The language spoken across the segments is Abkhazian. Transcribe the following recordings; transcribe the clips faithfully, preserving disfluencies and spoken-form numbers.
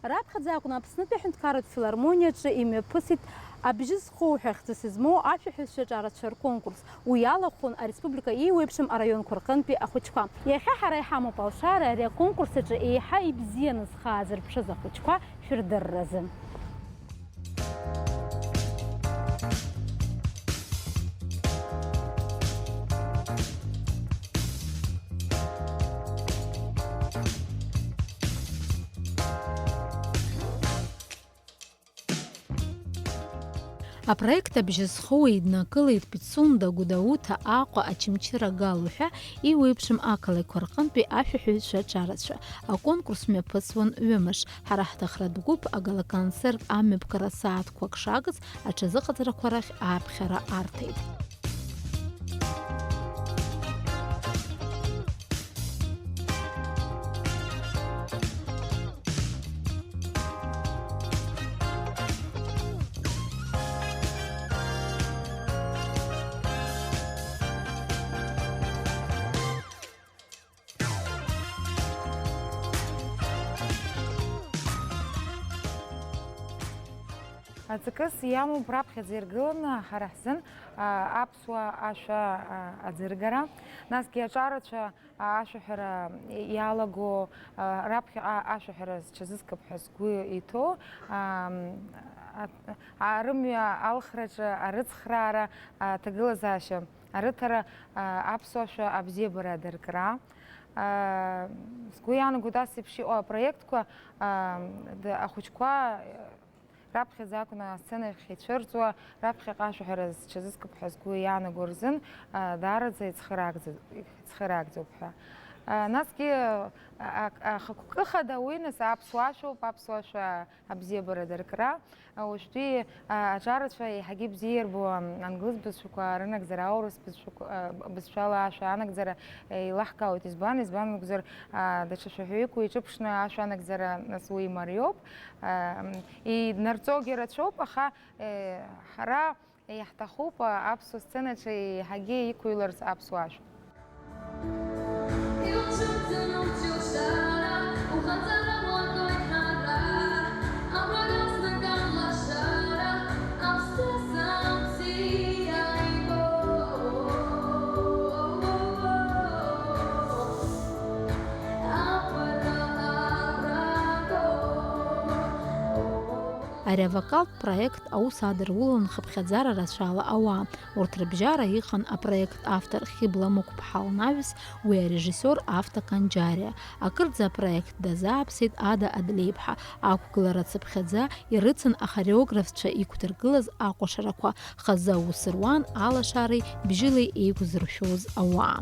Раԥхьаӡа акәын Аԥснытәи аҳәынҭқарратә филармониаҿы имҩаԥысит Абжьы зхоу ҳәа хьӡыс измоу ашәаҳәаҩцәа аҿарацәа рконкурс. Уи иалахәын ареспублика еиуеиԥшым араионқәа рҟынтәи ахәыҷқәа. Иахьа ҳара иҳамоуп алшара ари аконкурс аҿы еиҳа ибзианы зхы аазырԥшыз ахәыҷқәа шәырдырразы. Апроект Абжьы зхоу еиднакылеит Пицунда, Гәдоуҭа, Аҟәа, Очамчыра, Гало ҳәа еиуеиԥшым ақалақьқәа рҟынтәи ашәаҳәаҩцәа аҿарацәа. Аконкурс мҩаԥысуан ҩымш. Ҳара ҳҭыхратә гәыԥ агалоконцерт амҩаԥгара сааҭқәак шагыз аҽазыҟаҵарақәа рахь ааԥхьара арҭеит. Аҵакыс иамоуп раԥхьаӡа иргыланы ҳара ҳзын, а, аԥсуа ашәа, а, аӡыргара, насгьы аҿарацәа, а, ашәаҳәара иалаго, а, раԥхьаҟа ашәаҳәара зҽазызкып ҳәа сгәы иҭоу, а, а, а, рымҩа алхраҿы арыцхраара, а, аҭагылазаашьа арыҭара, а, аԥсуа ашәа абзиабара адыркра. А, сгәы иаанагоит ас еиԥш иҟоу апроектқәа, а, д-, ахәыҷқәа, раԥхьаӡа акәны асценахь ицәырҵуа, раԥхьаҟа ашәаҳәара зҽазызкып ҳәа сгәы иаанаго рзын, а, даараӡа ицхыраагӡа-, ицхыраагӡоуп ҳәа. А, насгьы, а, а, ахықәкы хада уи, нас, аԥсуа ашәоуп, аԥсуа ашәа абзиабара даркра. А, уажәтәи, а, аҿарацәа еиҳагьы бзиа ирбо, ам, англыз бызшәақәа рынагӡара, аурыс бызшәақәа, а, бызшәала ашәа анагӡара, а, еилаҳкаауеит. Избан, избан акәзар, а, даҽа шәаҳәаҩык уи иҿыԥшны ашәа анагӡара, нас, уи имариоуп. Ам, иднарҵогьы рацәоуп, аха, э, ҳара иаҳҭахуп, а, аԥсуа сценаҿы еиҳагьы иқәыҩларц аԥсуа ашәа. Ари авокалтә проект аус адырулон хыԥхьаӡара рацәала ауаа. Урҭ рыбжьара иҟан апроект автор Хьыбла Мықәԥҳа лнаҩс, уи арежиссиор Афта Канџьариа. Акырӡа апроект дазааԥсеит Ада Адлеиԥҳа. Ақәгылара цыԥхьаӡа ирыцын ахореографцәа иқәдыргылаз акәашарақәа, хазы аус руан алашареи бжьылеи еиқәзыршәоз ауаа.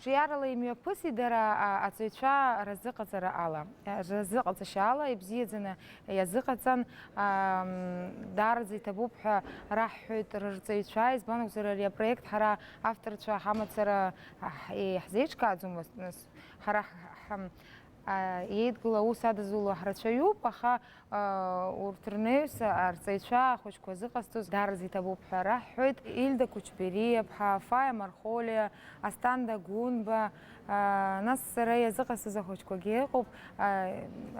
Қәҿиарала имҩаԥысит дара, а, аҵаҩцәа разыҟаҵара ала, а, разыҟаҵашьа ала ибзиаӡаны иазыҟаҵан, ам, даараӡа иҭабуп ҳәа раҳҳәоит рырҵаҩцәа, избан акәзар, ари апроект ҳара авторцәа ҳамацара, а, ҳ-, иаҳзеиҿкааӡомызт, нас, ҳара ҳ-, ҳ-, а, иеидгыло аус адызуло ҳрацәаҩуп, аха, а, урҭ рнаҩс арҵаҩцәа ахәыҷқәа зыҟасҵоз даараӡа иҭабуп ҳәа раҳҳәоит. Ильда Кучбериаԥҳа, Фаиа Мархолиа, Асҭанда Гәынба, а, нас сара иазыҟасҵаз ахәыҷқәагьы ыҟоуп, а,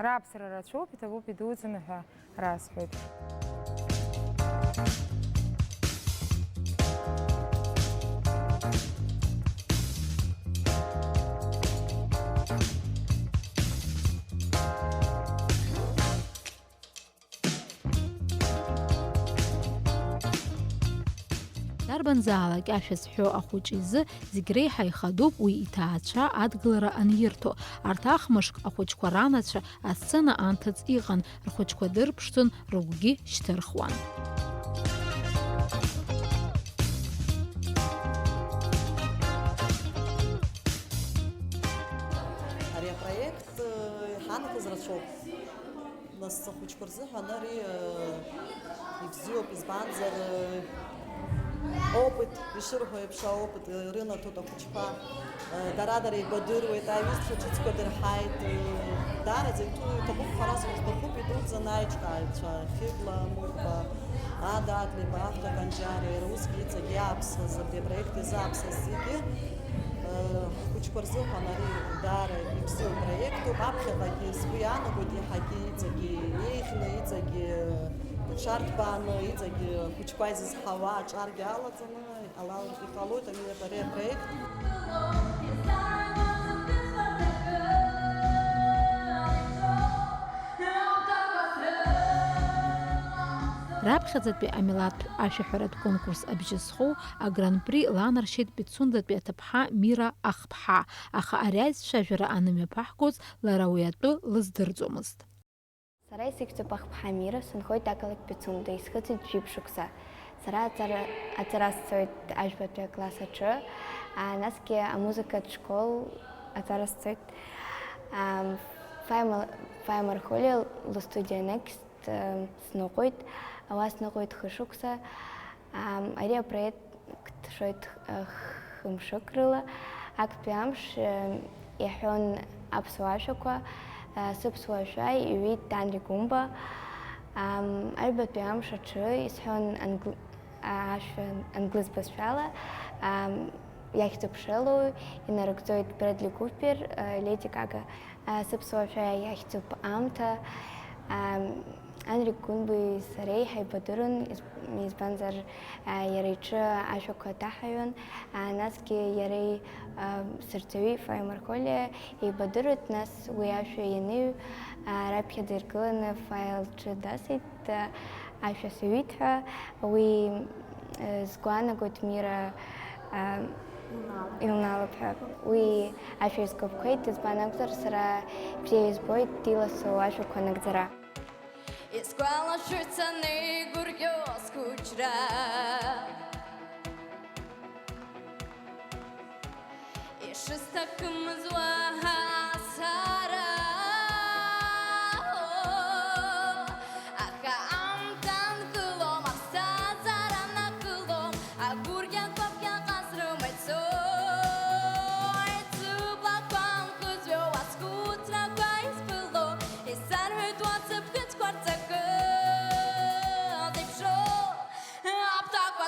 рааԥсара рацәоуп, иҭабуп идуӡӡаны ҳәа расҳәоит. Дарбанзаалак ашәа зҳәо ахәыҷы изы зегь реиҳа ихадоуп уи иҭаацәа адгылара анирҭо. Арҭ ахмышк ахәыҷқәа ранацәа асцена анҭыҵ иҟан, рхәыҷқәа дырԥшӡон, рыгәгьы шьҭырхуан. Ари апроект, э, ҳанаҭаз рацәоуп. Нас ахәыҷқәа рзыҳәан ари, э, ибзиоуп, избанзар, э, опыт, ишырҳәо еиԥш, аопыт, э, рынаҭоит ахәыҷқәа. Э, дара-дара еибадыруеит, аҩызцәа ҿыцқәа дырҳаит, э, даараӡа иҭу-, иҭабуп ҳәа расҳәо сҭахуп, идуӡӡан аиҿкааҩцәа, Хьыбла Мықәба, Ада Адлеиба, Ахра Канџьариа, иара усгьы иҵегь иааԥсаз, абри апроект иазааԥсаз зегьы, э, ҳхәыҷқәа рзыҳәан ари даара ибзиоу проектуп. Аԥхьаҟагьы сгәы иаанагоит, иаҳагьы иҵегь еиӷьны, иҵегь рҽарҭбааны, иҵегь ахәыҷқәа изызҳауа аҿаргьы алаҵаны, Алал, иҟалоит ари, ари апроект. Раԥхьаӡатәи амилаҭтә ашәаҳәаратә конкурс абжьы зхоу агран-при ланаршьеит Пицундатәи аҭыԥҳа Мира Ахԥҳа, аха ари аицәажәара анымҩаԥаҳгоз лара уи атәы лыздырӡомызт. Сара исыхьӡуп Ахԥҳа Мира, сынхоит ақалақь Пицунда, исхыҵит жәиԥшь шықәса. Сара аҵара, аҵара сцоит ажәбатәи акласс аҿы, а, насгьы амузыкатә школ аҵара сцоит. Ам, Фаима, Фаима Мархулиа лыстудиа Next, ам, сныҟәоит, уа сныҟәоит хышықәса. Ам, ари апроект шоит, х-, хымшык рыла. Актәи амш, э, иаҳәон аԥсуа ашәақәа, э, сыԥсуа шәа иҩит Анри Гәымба. Ам, аҩбатәи амш аҿы исҳәон англ-, а, ашәа англыз бызшәала, ам, иахьӡуп Шеллоу, инарыгӡоит Брэдли Купер, э, Леди Гага. Сыԥсуа шәа иахьӡуп аамҭа. Анри Гәымбеи сареи ҳаибадырын, избанзар, иара иҿы ашәақәа ҭаҳаҩын, насгьы иареи сырҵаҩи Фаиа Мархолиа еибадыруеит, нас уи ашәа ианыҩ, раԥхьаӡа иргыланы Фаиа лҿы дасит. Ашәа сыҩит ҳәа, уи, э, сгәаанагоит, Мира, э, илналап ҳәа. Уи ашәа изгәаԥхеит, избан акәзар, сара бзиа избоит иласу ашәақәа нагӡара. Исгәалашәоит санеигәырӷьо схәыҷра. Ишысҭахымыз уаҳа сара, аха аамҭа нкылом, аԥсҭазаара нахылом, агәырӷьақәа ԥхьаҟа срыма ицоит, сыблақәа нкыдҩуа, схәыцрақәа изԥыло, исарҳәоит уа сыԥхыӡқәа рҵакы зеиԥшроу. Аԥҭақәа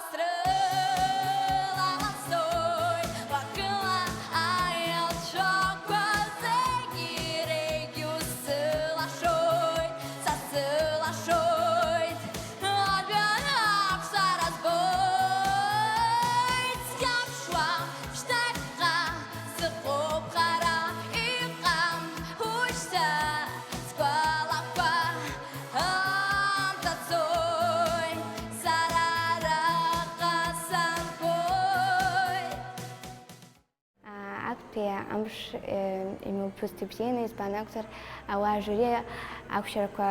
срылаласоит, уахыла аиалшәақәа зегьы иреиӷьу сылашоит, са сылашоит. Ажәа аԥсара збоит, схьаԥшуам шьҭахьҟа, сыҟоуп хара, иҟам уажәшьҭа сгәалақәа. Аамҭа цоит, сара араҟа санхоит. Актәи амш, э, имҩаԥысит ибзианы, избан акәзар, ауаа ажюри ақәшәарақәа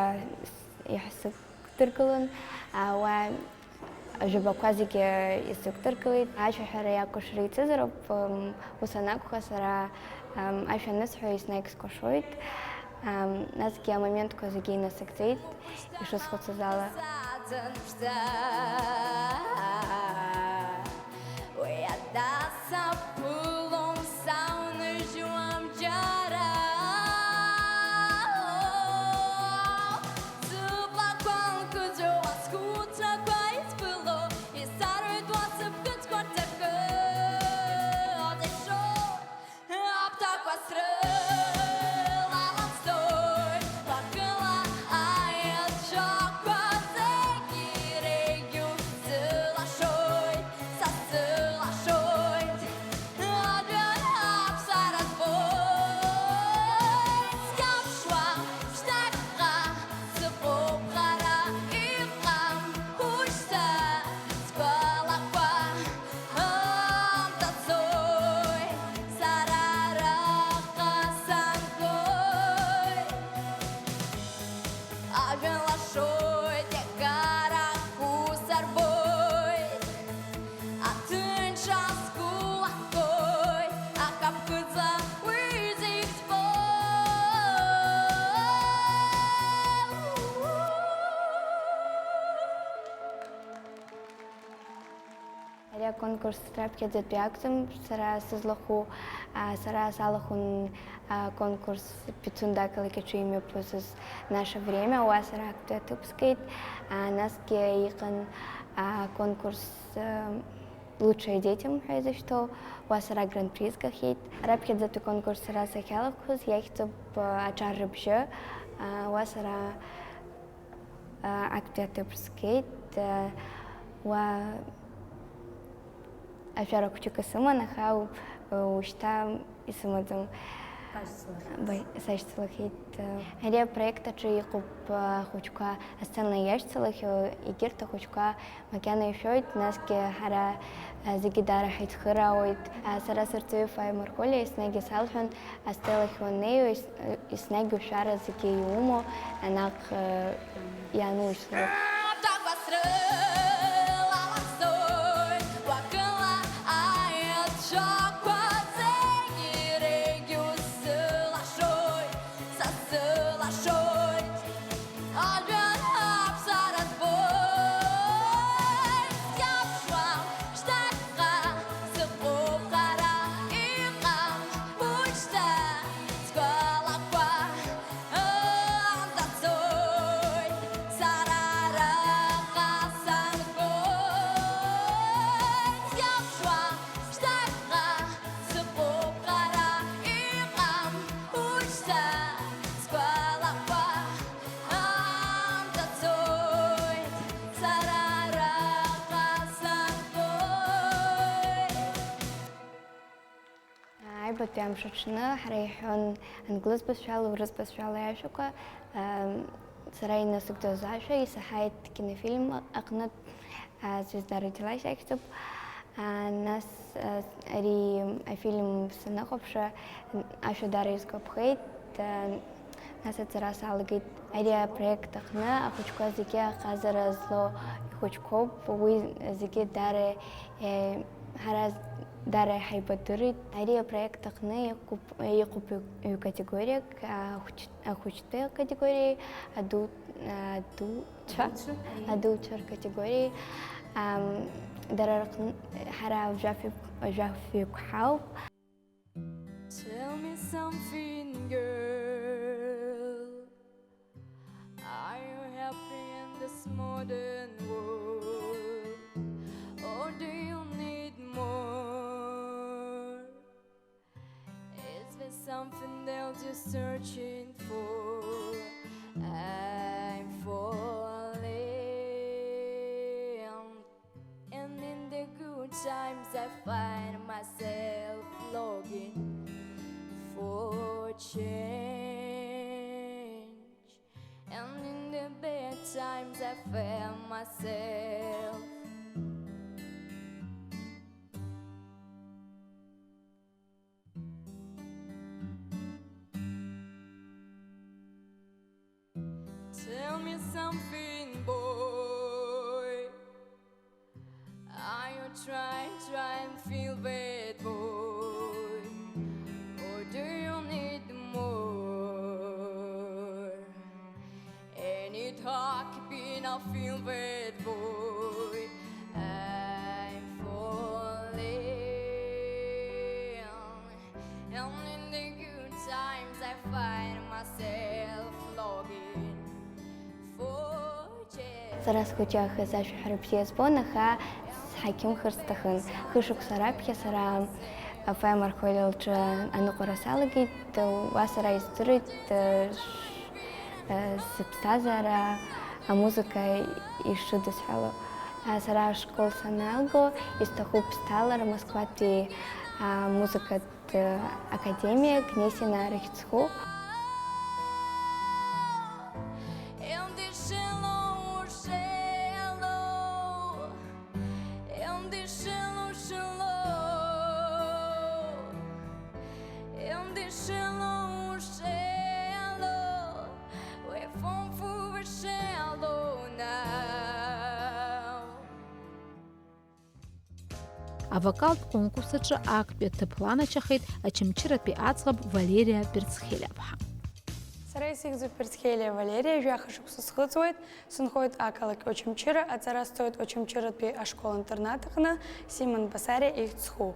иаҳзықәдыргылан, ауаа Ажәабақәа зегьы исықәдыргылеит. Ашәаҳәара иакәшара ицызароуп, ус анакәха, сара ашәа анысҳәа, еснагь скәашоит. Насгьы амоментқәа зегьы инасыгӡеит, ишысхәыцыз ала. Уи адасаԥылом сауныжьуам џьара. Сыблақәа нкыдҩуа, схәыцрақәа изԥыло, исарҳәоит уа сыԥхыӡқәа рҵакы. Ҟаҵашо аԥҭақәа срылаласоит, уахыла аиаҵәақәа зегьы иреиӷьу сылашоит, са сылашоит. Конкурс раԥхьаӡатәи акәӡам сара сызлахәу, а, сара салахәын, а, конкурс Пицунда ақалақь аҿы имҩаԥысыз Наше время, уа сара актәи аҭыԥ згеит, а, насгьы иҟан, а, конкурс, а, Лучшие дети ҳәа изышьҭоу, уа сара гран-при згахьеит. Раԥхьаӡатәи конкурс сара сахьалахәыз иахьӡуп, а, Аҿар рыбжьы, а, уа сара актәи аҭыԥ згеит, уа ашәара хәҷык сыман, аха ушьҭа исымаӡам. Сашьцылахьеит. Баи-, сашьцылахьеит. Ари апроект аҿы иҟоуп ахәыҷқәа асцена иашьцылахьоу, егьырҭ ахәыҷқәа макьана ишәоит, насгьы ҳара, а, зегьы даара ҳаицхыраауеит. А, сара сырҵаҩы Фаиа Мархолиа еснагь исалҳәон, астелахь уаннеиуа, ес-, еснагь ушәара зегьы иумоу, наҟ, а, иаанужьлоит. Аҩбатәи амш аҽны ҳара иҳәон англыз бызшәала, урыс бызшәала аишәақәа. Ам, сара инасыгӡоз ашәа исаҳаит кинофильм аҟнытә, а, Звезда родилась ахьӡуп. А, нас, а, ари афильм саныхәаԥшуа, ашәа даара исгәаԥхеит, а, нас аҵара салагеит. Ари апроект аҟны ахәыҷқәа зегьы аҟазара злоу ихәыҷқәоуп, уи зегьы даара, э, ҳара даара иҳаибадырит. Ари апроект аҟны иҟоуп, иҟоуп ҩ-, ҩ-категориак, ахәыҷ-, ахәыҷтәы акатегориеи, аду-, адуцәа, адуцәа ркатегориеи. Ам, дара рҟны ҳара жәафҩык, жәафҩык ҳауп. Tell me something, girl. Are you happy in this modern world? Or do you need more? Is there something else you're searching for? I'm falling. And in the good times I find myself longing for change. And in the bad times I find myself Tell me something, boy. Are you trying, trying, feel bad, boy? Or do you need more? Any talk been a feel bad, boy? I'm falling. And in the good times I find myself longing for change. Сара схәыҷаахыс ашәаҳәара бзиа збон, аха сҳақьымхар сҭахын. Хышықәса раԥхьа сара Фаиа Мархолиа лҿы аныҟәара салагеит, уа сара издырит, ш-, сыԥсҭазаара амузыка ишыдысҳәало. Сара ашкол саналго, исҭахуп сҭалар Москватәи амузыкатә академиа Гнесина рахь сху. Авокалтә конкурс аҿы актәи аҭыԥ ланачахеит Очамчыратәи аӡӷаб Валериа Берцхелиаԥҳа. Сара исыхьӡуп Перцхелиа Валериа, жәаха шықәса схыҵуеит, сынхоит ақалақь Очамчыра, аҵара сҵоит Очамчыратәи ашкол-интернат аҟны, Симон Басариа ихьӡ зху.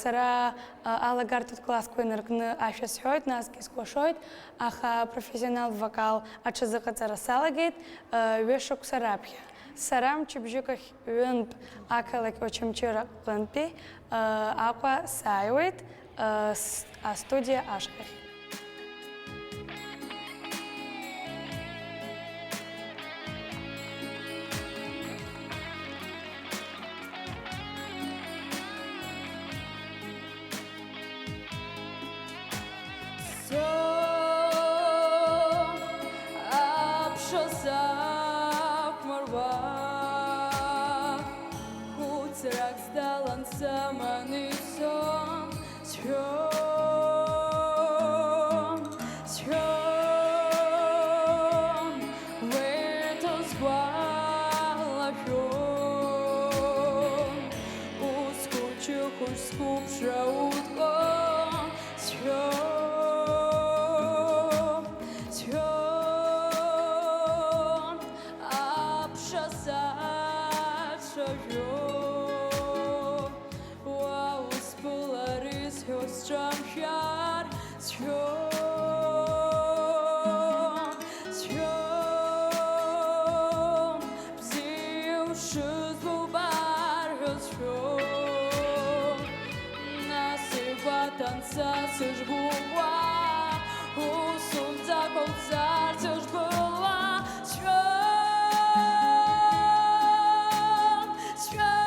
Сара алагарҭатә классқәа инаркны ашәа сҳәоит, насгьы скәашоит, аха апрофессионалтә вокал аҽазыҟаҵара салагеит ҩышықәса раԥхьа. Сара мчыбжьык ахь ҩынтә ақалақь Очамчыра аҟынтәи Аҟәа сааиуеит, астудиа ашҟахь. Сцон аԥша сахәмаруа, хәыцрак сдалан сыманы ицон. Сҳәон, сҳәон, уи ҭызгәалашәон, ус хәыҷы-хәыҷ сқәыԥшра утҟон. Сҳәон, сҳәон, аԥша сацәажәон. Уа усԥылар исҳәо сҿамшәар, сҳәон, сҳәон, бзиа ушызбо убар ҳәа сҳәон. Нас игәаҭан са сышгәыӷуа, усумҵакәа уцарц ушбылуа, сҳәон, сҳәон,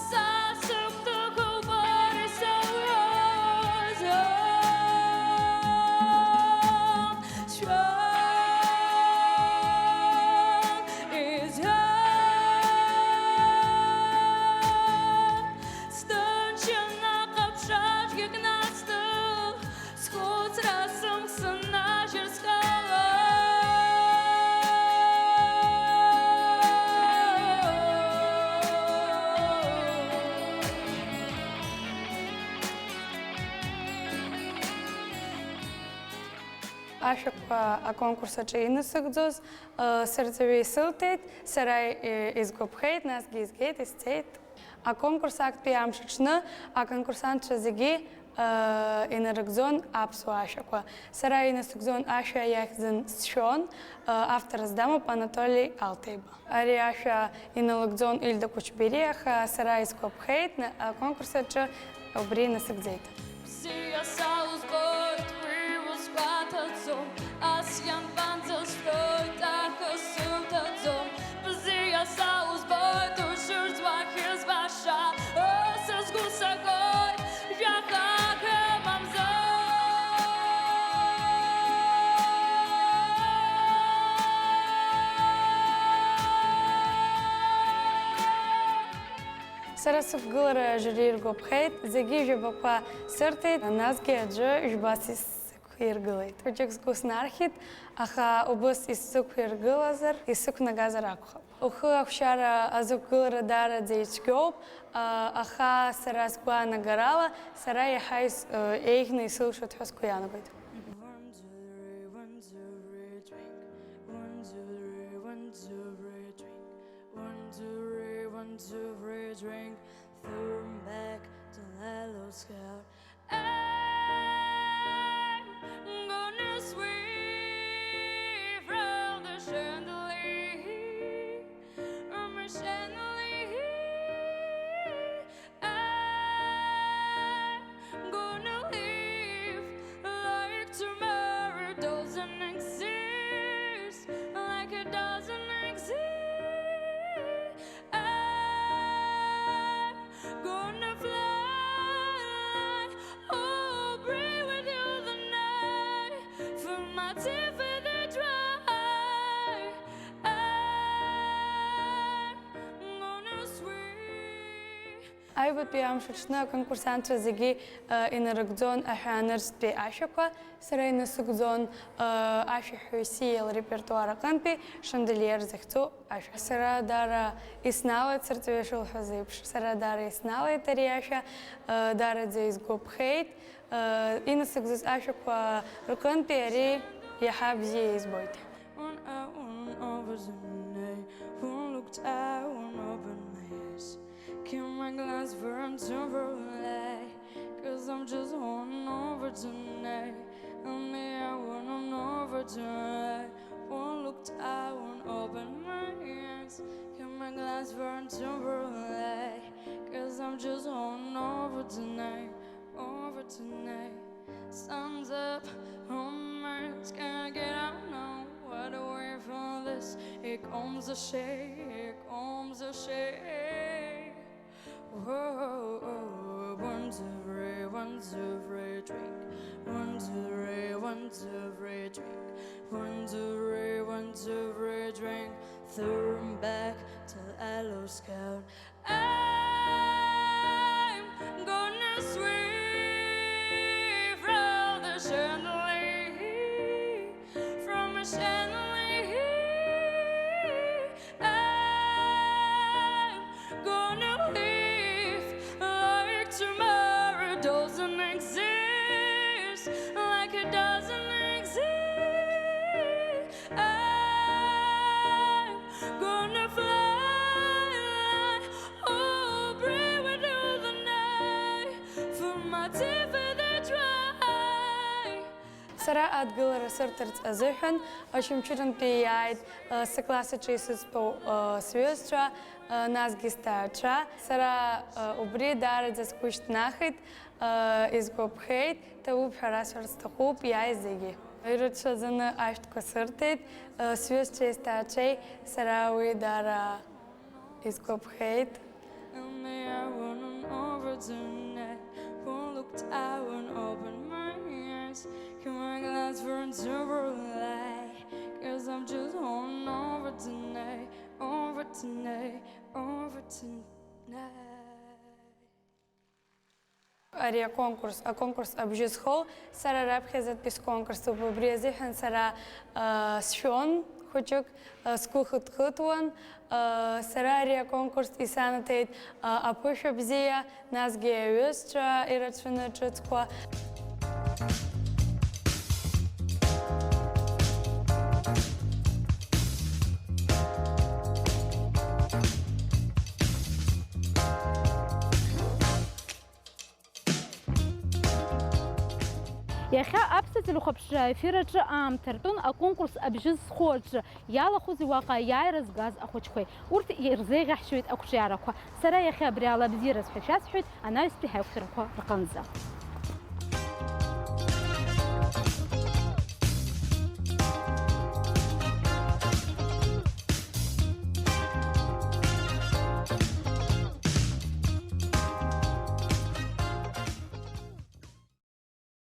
са сыгәҭыха убар исауҳәозар, сҳәон, исҳәон, сҭынчын аҟаԥшь ажәгьак насҭых. Схәыцра сымхсынажьыр сҟалоит. Ашәақәа аконкурс аҿы инасыгӡоз, ы, сырҵаҩы исылҭеит, сара, ы, изгәаԥхеит, насгьы изгеит, исцеит. Аконкурс актәи амш аҽны аконкурсантцәа зегьы, ыы, инарыгӡон аԥсуа ашәақәа. Сара инасыгӡон ашәа иахьӡын Сшәон, ыы, авторс дамоуп Анатоли Алҭеиба. Ари ашәа иналыгӡон Ильда Кәычбери, аха сара исгәаԥхеит, на-, аконкурс аҿы убри инасыгӡеит. Бзиа салызбоит, уи узгәаҭаӡом, ас ианбанӡасҳәоит, аха сылҭаӡом. Бзиа салызбоит, ушырӡуа хьызбаша, ы, са сгәы сагоит, жәахак ымамзар. Сара сықәгылара ажюри иргәаԥхеит, зегьы ижәабақәа сырҭеит, насгьы аӡәы жәбас исықәиргылеит. Хәыҷык сгәы снархьит, аха убыс исзықәиргылазар, исықәнагазар акәхап. Ухы ахәшьара азықәгылара даараӡа ицәгьоуп, а, аха сара сгәаанагарала, сара иаҳа ис-, еиӷьны исылшоит ҳәа сгәы иаанагоит. One, two, three, one, two, three, drink. One, two, three, one, two, three, drink. One, two, three, one, two, three, drink. Throw 'em back to Lalo's hair. I'm gonna swing from the chandelier, from the chandelier. I'm gonna live like tomorrow doesn't exist, like it doesn't exist. I'm gonna fly like Аҩбатәи амш аҽны аконкурсантцәа зегьы, э, инарыгӡон аҳәаанырцәтәи ашәақәа, сара инасыгӡон, э, ашәаҳәаҩ Сиа лрепертуар аҟынтәи Шандалиер захьӡу ашәа. Сара даара исналеит, сырҵаҩы шылҳәаз еиԥш, сара даара исналеит ари ашәа, э, даараӡа исгәаԥхеит, э, инасыгӡоз ашәақәа рҟынтәи ари иаҳа бзиа избоит. One hour, one over the night, one looked out, one opened my eyes. Keep my glass burned to light, 'cause I'm just one over tonight. And me, I wanna over tonight. One looked out, one opened my eyes. Keep my glass burned to light, 'cause I'm just one over tonight. Over tonight. Sun's up, oh my, can I get out now? What a way for this. Here comes the shade, here comes the shade. Whoa, one, two, three, one, two, three, drink. One, two, three, one, two, three, drink. One, two, three, one, two, three, drink. Throw 'em back till I lose count. I'm gonna swim from the chandelier, from a chandelier. I'm gonna live like tomorrow doesn't exist, like it doesn't exist. I'm gonna fly like Aubrey with you the night for my teeth for the dry. Сара адгылара сырҭарц азыҳәан Очамчырантәи иааит, э, сыкласс аҿы исызтәоу, э, сҩызцәа, э, насгьы сҭаацәа. Сара, э, убри даараӡа сгәы шьҭнахит, э, исгәаԥхеит, ҭабуп ҳәа расҳәарц сҭахуп, иааиз зегьы. Ирацәаӡаны ашәҭқәа сырҭеит, э, сҩызцәеи сҭаацәеи сара уи даара исгәаԥхеит. And me, I wanna over tonight. One looked out and open my eyes. Keep my glass burned to light. 'Cause I'm just on over tonight, over tonight, over tonight. Ари аконкурс, аконкурс абжьы зхоу, сара раԥхьаӡатәи сконкурсуп. Убри азыҳәан сара, а, сшәон хәыҷык, а, сгәы хыҭхыҭуан. А, сара ари аконкурс исанаҭеит, а, аԥышәа бзиа, насгьы аҩызцәа ирацәаны ҿыцқәа. Иахьа аԥсуа телехәаԥшра аефир аҿы аамҭа ртәын аконкурс абжьы зхоу аҿы. Иалахәузеи уаҟа аиааира згаз ахәыҷқәеи? Урҭ ирзеиӷьаҳшьоит ақәҿиарақәа. Сара иахьа абри ала бзиараз ҳәа шәасҳәоит анаҩстәи ҳаиқәшәарақәа рҟынӡа.